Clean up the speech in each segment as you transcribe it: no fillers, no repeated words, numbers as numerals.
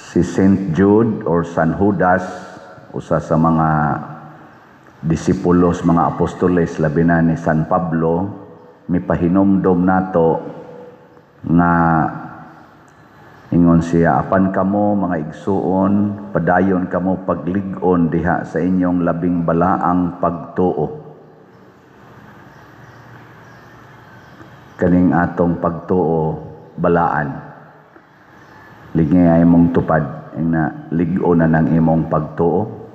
Si Saint Jude or San Judas, usa sa mga disipulos, mga apostoles, labi na ni San Pablo, mipahinumdom nato nga ingon siya, "Apan kamo, mga igsuon, padayon kamo paglig-on diha sa inyong labing balaang pagtuo." Kaning atong pagtuo balaan. Lingi ay imong tupad na lig-on na ng imong pagtuo.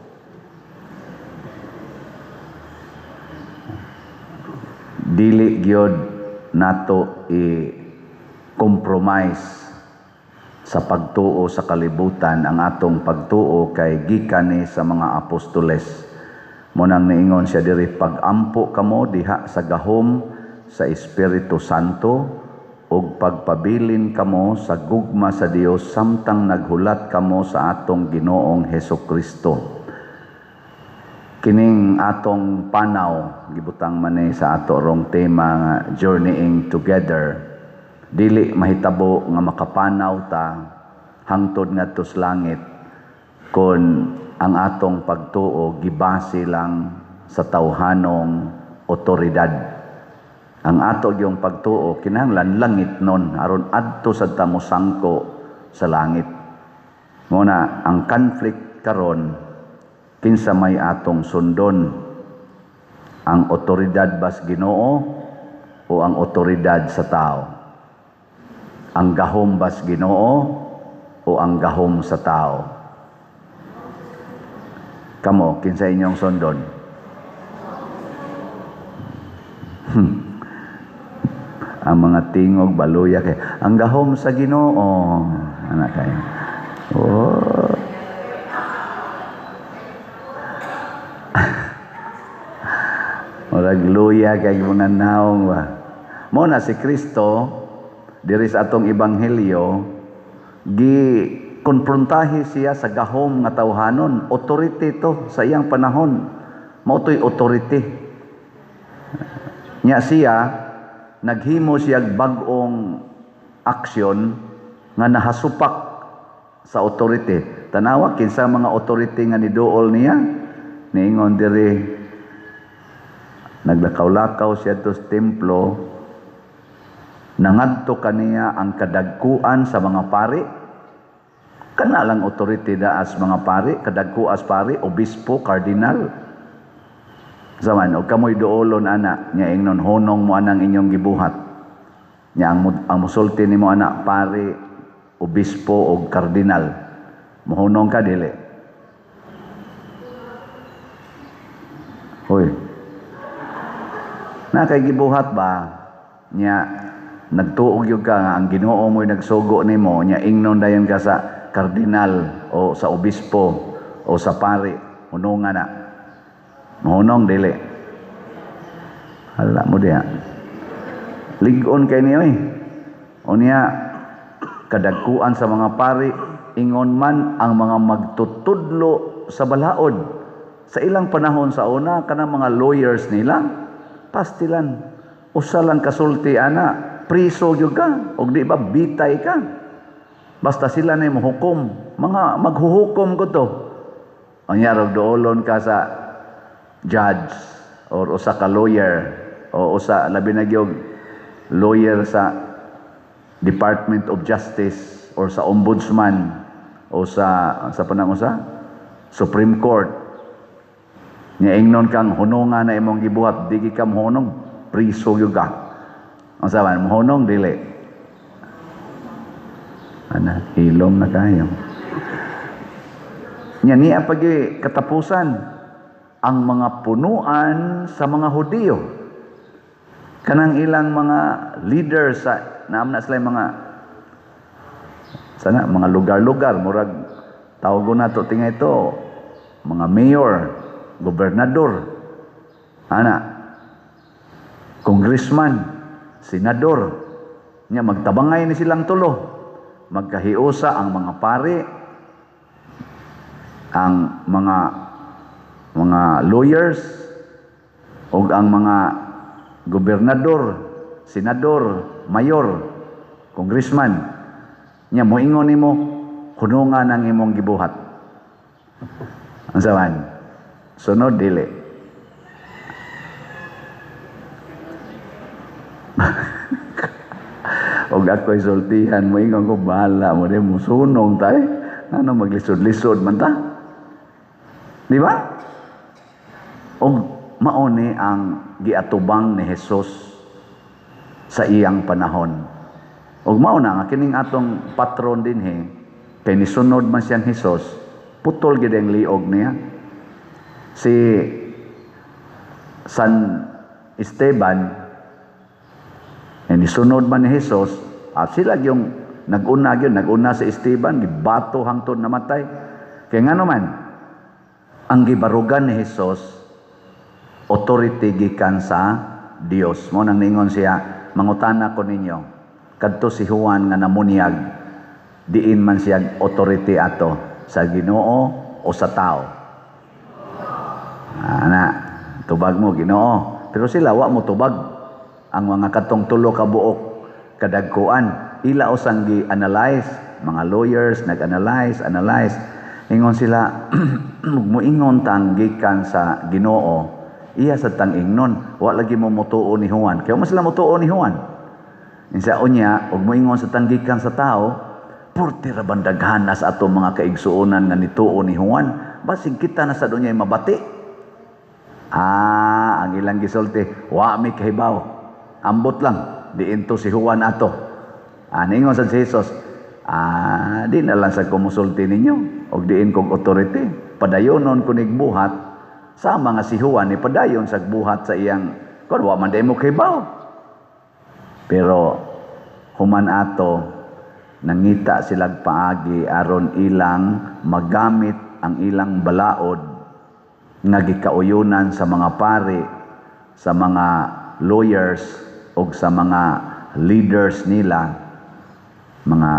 Dili gyud nato i-compromise sa pagtuo sa kalibutan ang atong pagtuo kay gikan ni sa mga apostoles. Mo nang niingon siya diri, "Pagampo kamo diha sa gahom sa Espiritu Santo ug pagpabilin kamo sa gugma sa Dios samtang naghulat kamo sa atong Ginoong Hesukristo." Kining atong panaw gibutang man ni sa ato rong tema nga journeying together. Dili mahitabo nga makapanaw ta hangtod ngadto sa langit kon ang atong pagtuo gibase lang sa tawhanong otoridad. Ang ato gyung pagtuo kinahanglan langit nun aron adto sad ta mosangko sa langit. Mo na ang conflict karon, kinsa may atong sundon, ang otoridad bas Ginoo o ang otoridad sa tao? Ang gahom bas Ginoo o ang gahom sa tao? Kamo, kinsa inyong sundon? Ang mga tingog baluya kay ang gahom sa Ginoo, anak kayo. Oh. Murag luya kay mga naong ba. Mo na si Kristo diri sa atong ebanghelyo gi konfrontahi siya sa gahom nga tawhanon, authority to sa iyang panahon. Mao to'y authority. Nya siya naghimo siya bag-ong aksyon nga nahasupak sa authority. Tanawa kinsa mga authority nga niduol niya, niingon diri naglakaw-lakaw siya to sa templo, nangadto kaniya ang kadagkuan sa mga pari. Kana lang authority daas mga pari, kadagkuas pari, obispo, kardinal. Zaman og kamoy duolon ana, nya ingnon honong mo anang inyong gibuhat. Nya ang musulti nimo ana pari, obispo og kardinal. Mohunong ka dili? Hoy. Na kay gibuhat ba nya nagtuog gyud ka nga ang Ginoo mo'y nagsugo nimo, nya ingnon dayon ka sa kardinal o sa obispo o sa pari, hunungan na. Mahunong dili? Hala mo diha. Lig-on kay niyo eh. O niya, kadagkuan sa mga pari, ingon man ang mga magtutudlo sa balaod. Sa ilang panahon sa una, kanang mga lawyers nila, pastilan. Usa lang kasulti ana, priso gyud ka, og di ba bitay ka. Basta sila na mohukom, mga maghuhukom ko to. Unya rog duolon ka sa judge or usa ka lawyer o usa labi na gyud lawyer sa Department of Justice or sa Ombudsman o sa panang usa Supreme Court. Nya ingnon kang hunungan na imong gibuhat, di ka mohunong, priso gyud ka. Ang saban, mohunong dili? Ana, hilom na kayo. Nya niya pagi katapusan ang mga punuan sa mga Hudiyo. Kanang ilang mga leaders sa naam na sila mga sana mga lugar-lugar, murag tawgon nato tinga ito mga mayor, gobernador, ana, congressman, senador. Nya magtabangay ni silang tulo. Magkahiusa ang mga pari, ang mga lawyers ug ang mga gobernador, senador, mayor, congressman. Nya moingon nimo, Hunungan ang imong gibuhat. Unsa man? Sunod, dili? Og ako'y sultihan mo, ingon ko, bahala mo, di mo sunong tay. Ano, maglisod-lisod man ta? Di ba? Og mauni ang giatubang ni Jesus sa iyang panahon. Og mao na nga kining atong patron dinhi kay nisunod man siyang Jesus, putol gid ang liog niya. Si San Esteban eh, nisunod man ni Jesus at sila yung nag-una gyud, nag-una si Esteban, gibato hangtod namatay. Kay ngano man ang gibarugan ni Jesus, authority gikan sa Dios. Mo nang ningon siya, "Mangutana ko ninyo, kadto si Juan nga namunyag, diin man siya authority ato, sa Ginoo o sa tao?" Ana, tubag mo, Ginoo. Pero sila wa mo tubag. Ang mga katong tulo ka buok kadagkuan, ila usang gi-analyze, mga lawyers nag-analyze, analyze. Ingon sila, muingon tang gikan sa Ginoo, iya sa tang ingnon, wa lagi mo mutuo ni Juan. Kaya mo sila mutuo ni Juan. Insa unya, ug moingon sa tang gikan sa tao, purti ra bang daghan na sa atong mga kaigsuonan nga nituo ni Juan, basig kita na sa dunya'y mabati. Ah, ang ilang gisulti, wa mi kahibaw. Ambot lang, diin to si Juan ato. Ah, ningon sa Jesus, ah, di na lang sa kumusulti ninyo, og diin kog authority. Padayonon ko buhat, sama nga si Juan ni padayon sa buhat sa iyang, kon wa man di mo kahibaw. Pero human ato, nangita silag paagi aron ilang magamit ang ilang balaod nga gikauyunan sa mga pari, sa mga lawyers o sa mga leaders nila, mga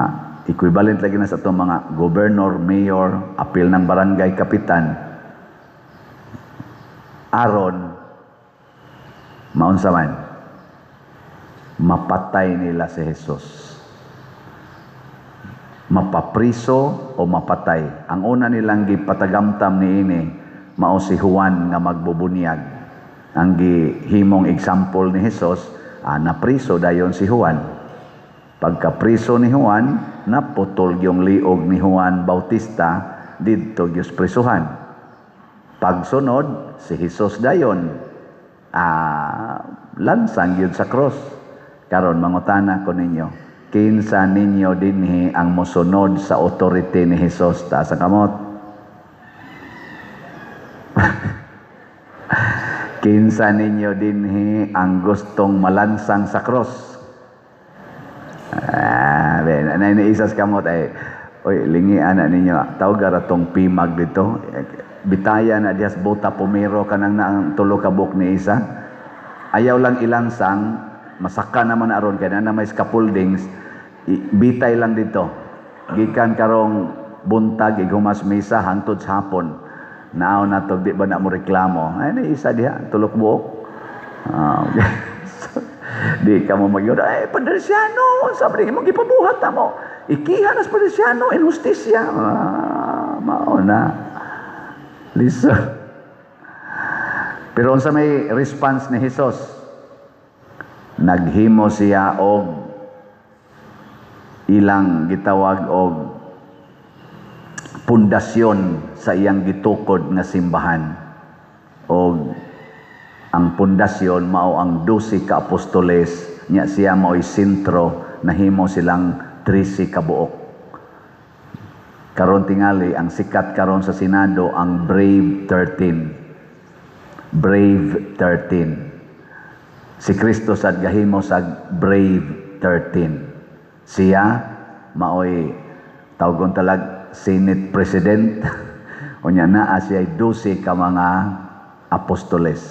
equivalent lagi na sa itong mga governor, mayor, apil ng barangay kapitan, aron maunsa man, mapatay nila si Jesus. Mapapriso o mapatay. Ang una nilang gipatagamtam niini mao si Juan nga magbubunyag. Ang gihimong example ni Jesus, napriso dayon si Juan. Pagkapriso ni Juan, naputol yung liog ni Juan Bautista didto gyud prisuhan. Pagsunod si Jesus dayon, lansang gyud sa cross. Karon mangutana ko ninyo, kinsa ninyo dinhi ang mosunod sa authority ni Jesus? Taas ang kamot. Kinsa ninyo dinhi ang gustong malansang sa cross? Ah, ben, anay ni isas kamot ay, oy, lingi ana ninyo, tawag ra tong pimag dito. Bitaya na dihas bota pumero kanang na ang tulo ka buok ni isa. Ayaw lang ilansang, masaka naman aron kay na may scaffoldings, bitay lang dito. Gikan karong buntag ighumas misa hangtod sa hapon. Naaw na to, di ba na mo reklamo? Ay, na isa diha, tulok buok. Ah, okay. So, di ka mo mag ay, Padersiano, sabi mo, gipabuhat na mo. Ikiha na sa Padersiano, inhustisya. Ah, mao na. Lisa. Pero unsa may response ni Jesus? Naghimo siya og ilang gitawag og pundasyon sa iyang gitukod nga simbahan. Og ang pundasyon mao ang 12 ka apostoles, nya siya mao'y sentro, nahimo silang 13 ka buok. Karon tingali ang sikat karon sa Senado ang Brave 13. Brave 13. Si Kristo sad gahimo sa Brave 13. Siya maoy tawgon talag Senate President. Unya naa siya 12 ka mga apostoles.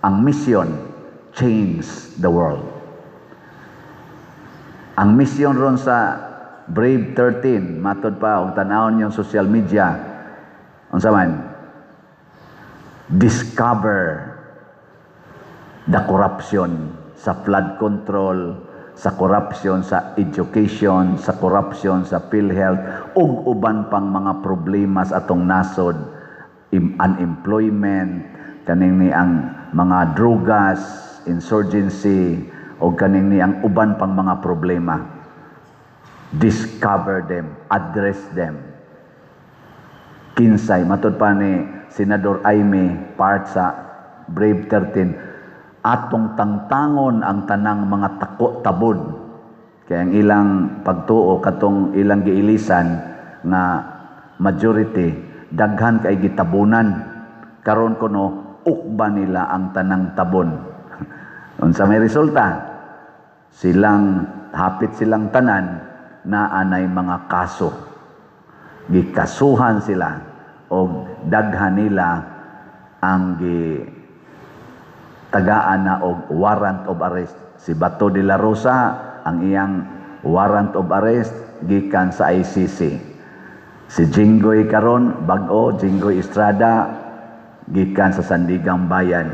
Ang mission, change the world. Ang mission ron sa Brave 13, matod pa og tan-awon yung social media, unsa man? Discover the corruption sa flood control, sa corruption sa education, sa corruption sa PhilHealth, ug uban pang mga problema sa atong nasod, unemployment, kaning ni ang mga drugas, insurgency, o kaning ni ang uban pang mga problema. Discover them, address them. Kinsay, matud pa ni Senador Imee, part sa Brave 13, atong tangtangon ang tanang mga tako tabon. Kaya ang ilang pagtuo, katong ilang giilisan nga majority, daghan kay gitabunan. Karon kuno ukba nila ang tanang tabon. Unsa may resulta? Silang hapit silang tanan na anay mga kaso. Gikasuhan sila og daghan nila ang gi tagaan na og warrant of arrest. Si Bato de la Rosa, ang iyang warrant of arrest gikan sa ICC. Si Jinggoy karon bag-o, Jinggoy Estrada, gikan sa Sandigan Bayan.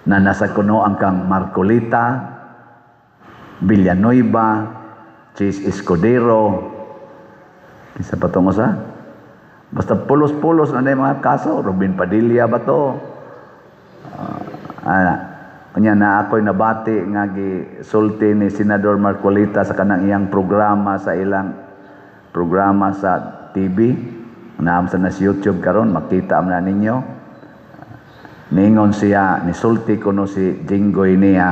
Na nasa kuno ang kang Marcoleta, Villanueva, Chiz Escudero, kinsa pa tong usa? Basta pulos-pulos na yung mga kaso. Robin Padilla ba to? Unya na ako'y nabati nga gisulti ni Senador Marcoleta sa kanang iyang programa, sa ilang programa sa TV. Naam sa nas YouTube karon, makita man na ninyo. Ningon siya, nisulti kuno si Jinggoy niya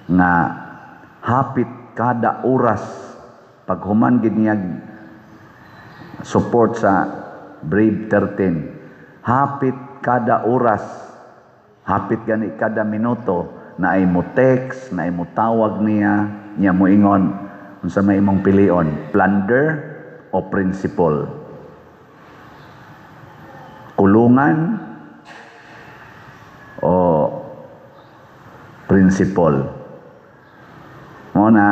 nga hapit kada oras paghuman gid niya support sa Brave 13, hapit kada oras, hapit gani kada minuto, na ay mo text, na ay mo tawag niya, niya moingon, "Unsa may imong pilion, plunder o principle, kulungan o principle?" Mo na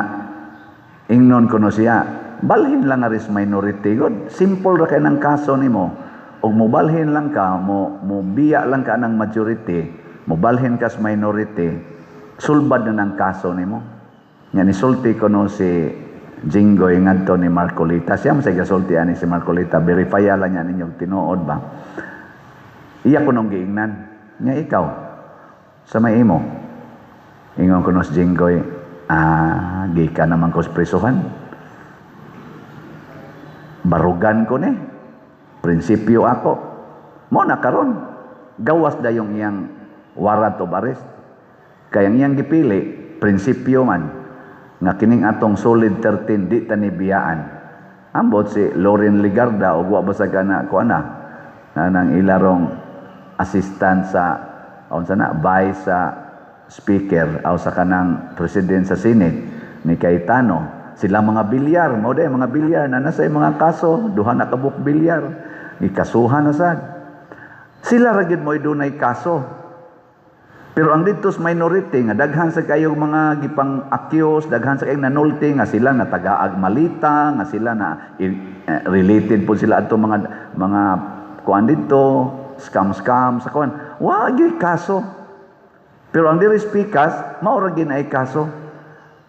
ingnon kuno siya, balhin lang aris minority god, simple ra kay ng kaso nimo. Og mobalhin lang ka, mo mo biya lang ka ng majority, mobalhin ka sa minority, sulbad na ng kaso nimo. Nga nisulti kuno si Jinggoy ngadto ni Marcoleta. Siya mo sa gasulti ani si Marcoleta, verify lang niya ninyo tinuod ba. Iya kunong giingnan nya, "Ikaw, sa may imo?" Ingon kuno si Jinggoy, "Ah, gikan naman ko sa prisuhan. Barugan ko ni. Prinsipyo ako." Mo na karon gawas dayong iyang warrant of arrest. Kaya ang iyang gipili, prinsipyo man nga kining atong solid 13 di ta ni biyaan. Ambot si Loren Legarda og wa ba sa kana kuan na na nang ilarong assistant sa unsa na, vice sa speaker o sa kanang president sa Senate ni Cayetano. Sila mga Villar, mao day mga Villar na nasa mga kaso, duha na kabuk Villar, gikasuhan na sad. Sila ra gyud mo'y dunay kaso. Pero ang dito sa minority nga daghan sa kayong mga gipang accuse, daghan sa kayong nanulti nga sila na tagaag malita, nga sila na related po sila adto mga kuan dito, scam scam sa kuan. Wa gyud kaso. Pero ang diri speakers, mao ra gyud ay kaso.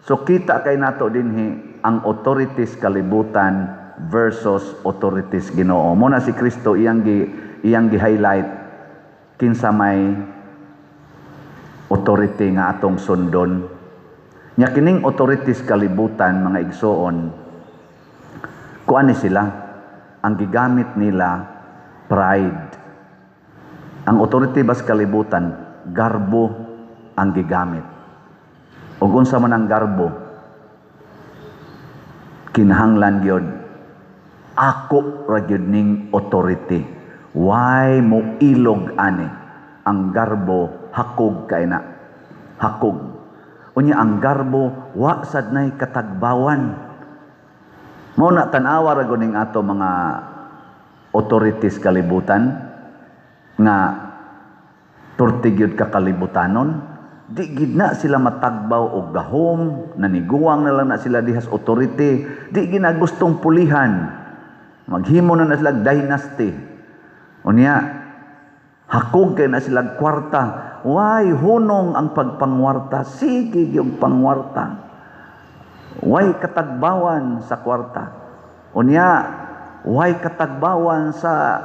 So kita kay nato dinhi ang authorities kalibutan versus authorities Ginoo. Mo na si Kristo iyang gi-highlight kinsa may authority nga atong sundon. Nya kining authorities kalibutan, mga igsoon, kuan ni sila, ang gigamit nila pride. Ang authority bas kalibutan, garbo ang gigamit. Ug unsa man ang garbo? Kinahanglan gyud ako ra gyud ning authority. Why mo ilog ani? Ang garbo hakog kay na. Hakog. Unya ang garbo wa sad nay katagbawan. Mao na tan-awa ra gud ning ato mga authorities kalibutan nga turti gyud ka kalibutanon, di gid na sila matagbaw og gahom, naniguwang na lang na sila dihas authority, di gid na gustong pulihan, maghimo na na sila dynasty. Unya hakog kay na sila kwarta, why hunong ang pagpangwarta, sige yung pangwarta. Way katagbawan sa kwarta. Unya, way katagbawan sa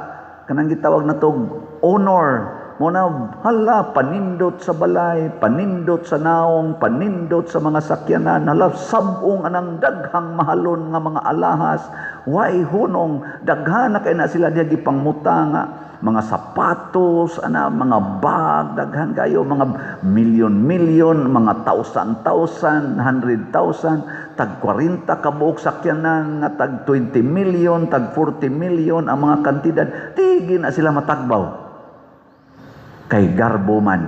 kanang gitawag natog honor. Mo na hala, panindot sa balay, panindot sa naong, panindot sa mga sakyanan, hala, sabong anang daghang mahalon nga mga alahas, way hunong, daghan na kay na sila diha gipangmuta nga mga sapatos, ana, mga bag, daghan kayo, mga milyon-milyon, mga thousand-thousand, 100,000, tag 40 ka buok sakyanan nga tag 20 million, tag 40 million ang mga kantidad, tigi na sila matagbaw. Kay garbo man.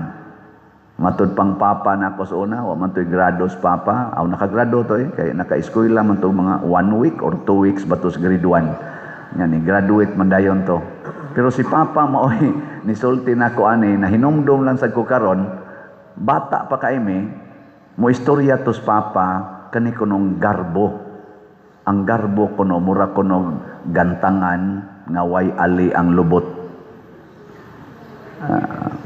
Matud pang papa na ako sa una, wa man to'y grados papa. Aw, nakagrado to eh, kay naka-eskwela man to mga 1 week or 2 weeks batos grade 1. Yan, graduate man dayon to. Pero si papa maoy nisulti nako ani, na hinumdum lang sad ko karon, bata pa kay mi, mo istorya tos papa kani kunong garbo. Ang garbo kuno mura kuno gantangan nga way ali ang lubot.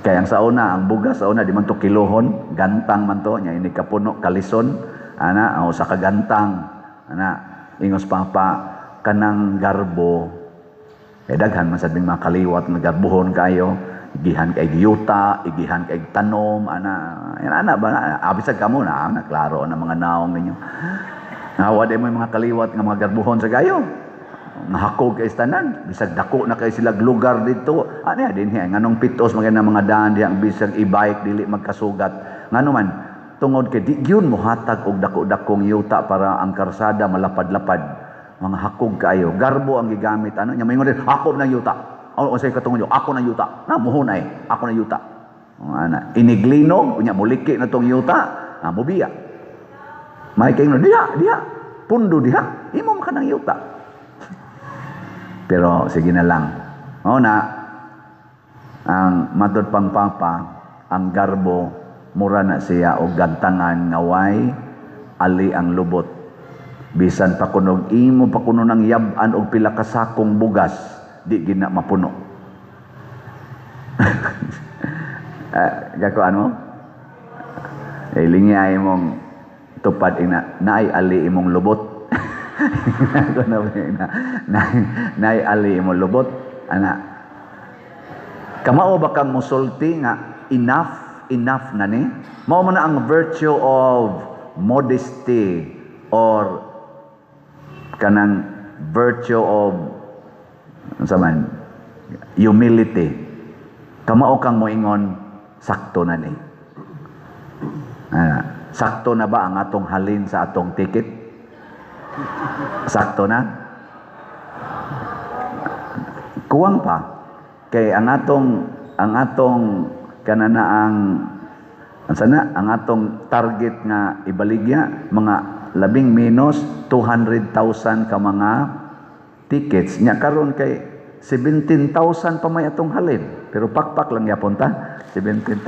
Kaya ang sauna, ang bugas sa una, di man to kilohon, gantang man to, nya ini kapuno, kalison, ana, o sa kagantang, ana, ingos papa, kanang garbo, kay daghan man sad mga kaliwat nga garbohon kayo, igihan kay yuta, igihan kay tanom, ana, yan, ana ba, abisag kamo na, ana, klaro na mga naong ninyo. Nawa di mo yung mga kaliwat nga mga garbohon sa gayo. Nahakog kay tanan, bisag dako na kay sila lugar dito. Ano ya dinhi nganong pitos mga na mga daan diha, bisag e-bike dili magkasugat. Ngano man tungod kay di gyud mohatag og dako-dakong yuta para ang karsada malapad-lapad. Mga hakog kayo, garbo ang gigamit ano nya moingon din, ako ng yuta. O unsay katungod yo, ako ng yuta. Na muhunay, ako ng yuta. Ana, iniglinog unya moliki na tong yuta, na mobiya. May kay diha, diha, pundo diha, imo man kanang yuta. Pero sige na lang. O na, ang matod pang papa, ang garbo, mura na siya og gantangan nga way ali ang lubot. Bisan pa kunog imo pa kuno nang yab-an og pila ka sakong bugas, di gina mapuno. Gakuan mo? Eh, lingya imong tupad ina, naay ali imong lubot. Naay ali imong lubot, ana. Kamao ba kang musulti nga enough, enough na ni? Mao man na ang virtue of modesty or kanang virtue of unsa man, humility. Kamao kang moingon sakto na ni. Ana, sakto na ba ang atong halin sa atong ticket? Sakto na? Kuwang pa. Kay ang atong kanana ang sana ang atong target nga ibaligya mga labing menos 200,000 ka mga tickets nya karon kay 17,000 pa may atong halin, pero pakpak lang yapon ta 17,000,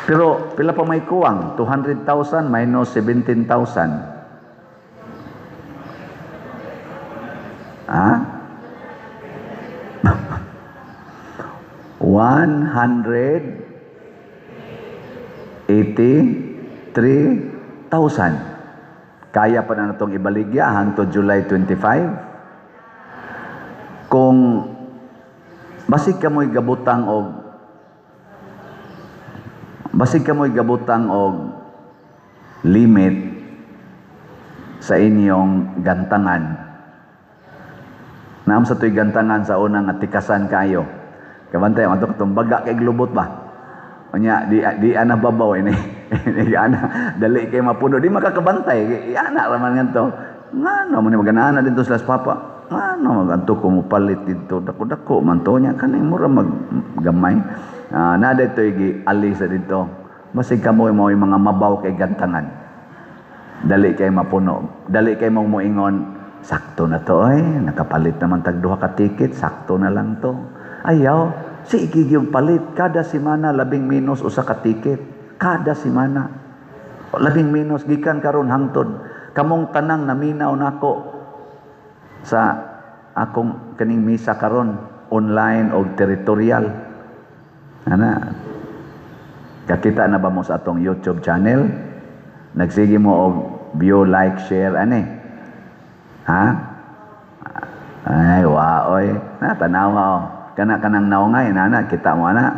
pero pila pa may kuwang? 200,000 minus 17,000. Ha? 183,000. Kaya pa na natong ibaligya hangtod July 25. Kung basig kamoy gabutang og limit sa inyong gantangan. Naam sa to'y gantangan sa unang nga tikasan kayo. Kabantay, ato katong baga kay glubot ba? Unya, di ana babaw ini. Di ana, dali kay mapuno. Di makakabantay. Ana raman ngadto. Ngano man ni maganana dito sila sa papa. Ngano maganto ko mo palit dito. Dako-dako man to nya kaning mura maggamay. Na dito gi ali sa dito. Basig kamo mo mga mabaw kay gantangan. Dali kay mapuno. Dali kay mong moingon. Sakto na to ay, nakapalit naman tag duha ka ticket, sakto na lang to. Ayaw, sige yung palit kada semana labing minus usa ka ticket. Kada semana. Labing minus gikan karon hangtod kamong tanang naminaw nako sa akong kaning misa karon online o territorial. Ana, kakita na ba mo sa atong YouTube channel? Nagsige mo og view, like, share ani? Ha? Ay, wa oy. Na tanawa oh. Kana kanang naungay nana kita mo ana.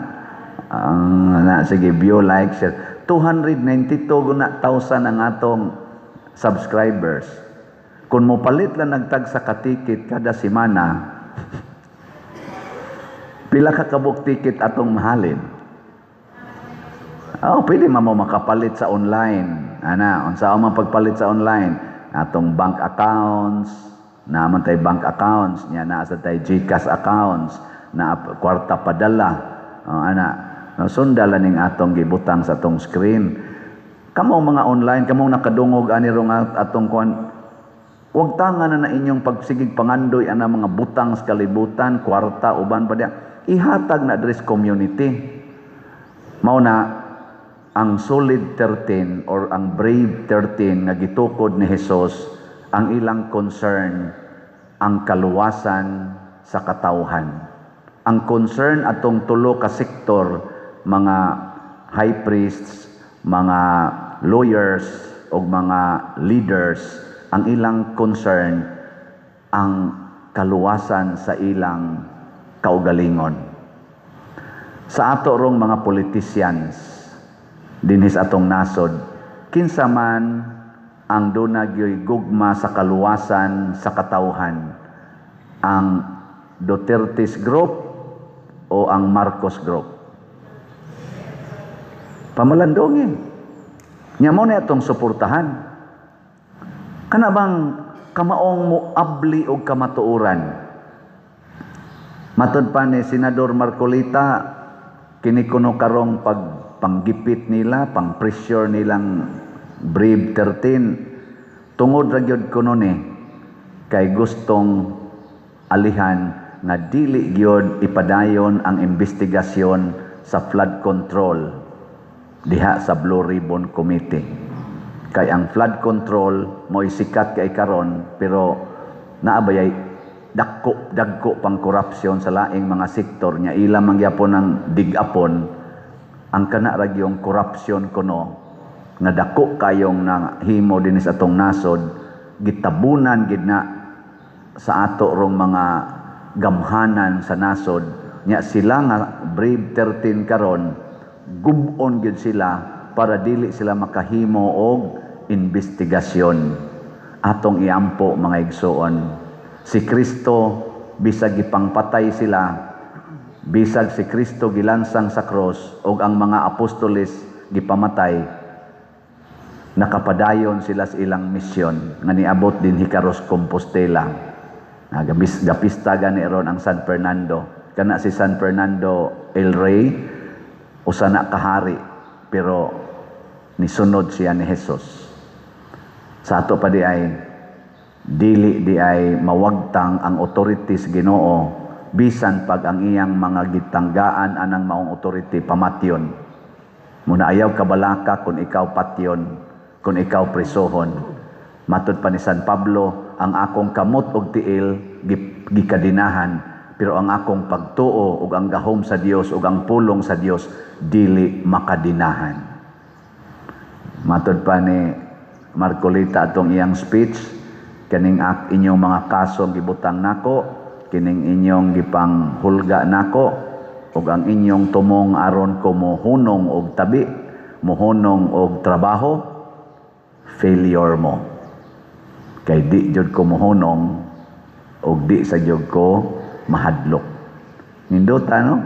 Na sige, view, like, share. 292 na thousand ang atong subscribers. Kung mo palit lang nagtag sa ka-ticket kada semana, pila ka kabuk ticket atong mahalin? Oh, pwede man mo makapalit sa online. Ana, unsa man pagpalit sa online? Atong bank accounts, naman tay bank accounts, nya naa sa tay GCash accounts, na kwarta padala. Oh, ana, no, sundala ning atong gibutang sa atong screen. Kamo mga online, kamo nakadungog ani rong atong kuan, wag tanga na na inyong pagsigig pangandoy ana mga butang sa kalibutan, kwarta uban pa diya. Ihatag na diri sa community. Mao na ang Solid 13 or ang Brave 13 nga gitukod ni Jesus, ang ilang concern ang kaluwasan sa katawhan. Ang concern atong tulo ka sektor, mga high priests, mga lawyers ug mga leaders, ang ilang concern ang kaluwasan sa ilang kaugalingon. Sa ato rong mga politicians dinhi sa atong nasod, kinsa man ang duna gyoy gugma sa kaluwasan sa katawhan, ang Duterte's group o ang Marcos group? Pamalandongin. Nya mo na atong suportahan. Kana bang kamaong moabli og kamatuoran? Matud pa ni Senador Marcoleta, kini kuno karong pag panggipit nila, pang pressure nilang Brave 13, tungod ra gyud kuno ni kay gustong alihan nga dili gyud ipadayon ang investigasyon sa flood control diha sa Blue Ribbon Committee. Kay ang flood control mo'y sikat kay karon, pero naabayay dagko dagko pang korupsyon sa laing mga sektor nya ila man gyapon ang digapon. Ang kana ra gyung korupsyon kuno nga dako kayong nahimo dinhi sa atong nasod, gitabunan gid na sa ato rong mga gamhanan sa nasod. Nya sila nga Brave 13 karon, gub-on gyud sila para dili sila makahimo og investigasyon. Atong iampo, mga igsoon, si Kristo, bisag gipangpatay sila, bisag si Kristo gilansang sa cross og ang mga apostoles gipamatay, nakapadayon sila sa ilang misyon nga niabot din hikaros Compostela. Gapista gani ron ang San Fernando. Kana si San Fernando El Rey, usa na kahari, pero nisunod siya ni Jesus. Sa ato pa di ay dili di ay mawagtang ang authorities Ginoo, bisan pag ang iyang mga gitanggaan anang maong authority pamatyon. Muna ayaw kabalaka kung ikaw patyon, kung ikaw prisohon. Matud pa ni San Pablo, ang akong kamot og tiil gikadinahan, pero ang akong pagtuo ug ang gahom sa Dios ug ang pulong sa Dios dili makadinahan. Matud pa ni Marcoleta atong iyang speech, kaning inyong mga kaso gibutang nako, kining inyong gipanghulga nako, ug ang inyong tumong aron ko mohunong og tabi, mohunong og trabaho, failure mo. Kay di jud ko mohunong ug di sa jud ko mahadlok. Nindota, no?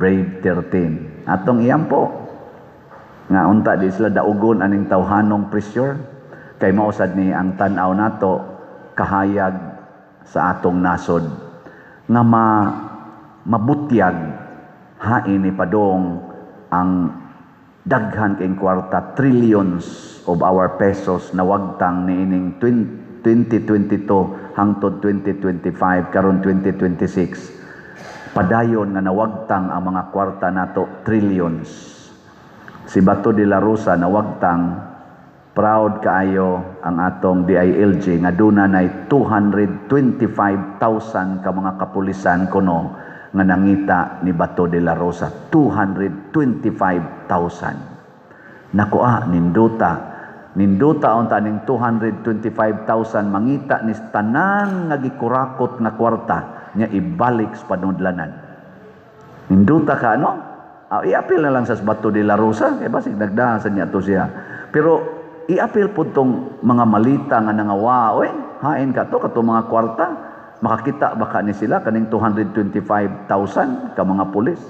Brave 13. Atong iyampo nga unta di sila daugon aning tawhanong pressure, kay mausad ni ang tan-aw nato kahayag sa atong nasod nga mabutyag hain ni padong ang daghan kayong kwarta, trillions of our pesos na wagtang niining 2022 hangtod 2025, karon 2026, padayon nga nawagtang ang mga kwarta nato, trillions. Si Bato de la Rosa nawagtang, proud kaayo ang atong DILG nga duna nay 225,000 ka mga kapulisan kuno nga nangita ni Bato de la Rosa, 225,000. Nako, nindota. Nindota unta ning 225,000, mangita ni tanan nga gikurakot nga kwarta nya ibalik sa panudlanan. Nindota ka, no? Ah, i-appeal na lang sa Bato de la Rosa kay basig nagdahan sa niya to siya. Pero i-appeal pud tong mga malita nga nangawa, oy, hain ka to katong mga kwarta, makakita baka ni sila kaning 225,000 ka mga pulis.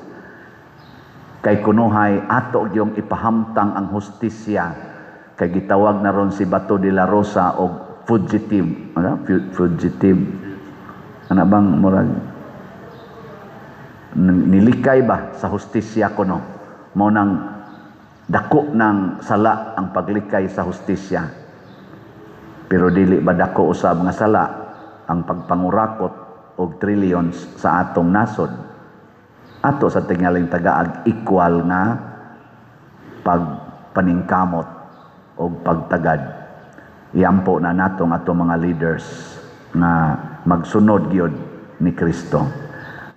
Kay kunuhay ato gyung ipahamtang ang hustisya, kay gitawag na ron si Bato de la Rosa og fugitive, ano, fugitive, ana bang murag nilikay ba sa hustisya kuno. Mao nang dako ng sala ang paglikay sa hustisya, pero dili ba dako usab nga sala ang pagpangurakot og trillions sa atong nasod? Ato sa tingaling tagaag equal nga pagpaningkamot og pagtagad. Iampo na nato ang atong mga leaders nga magsunod gyud ni Kristo.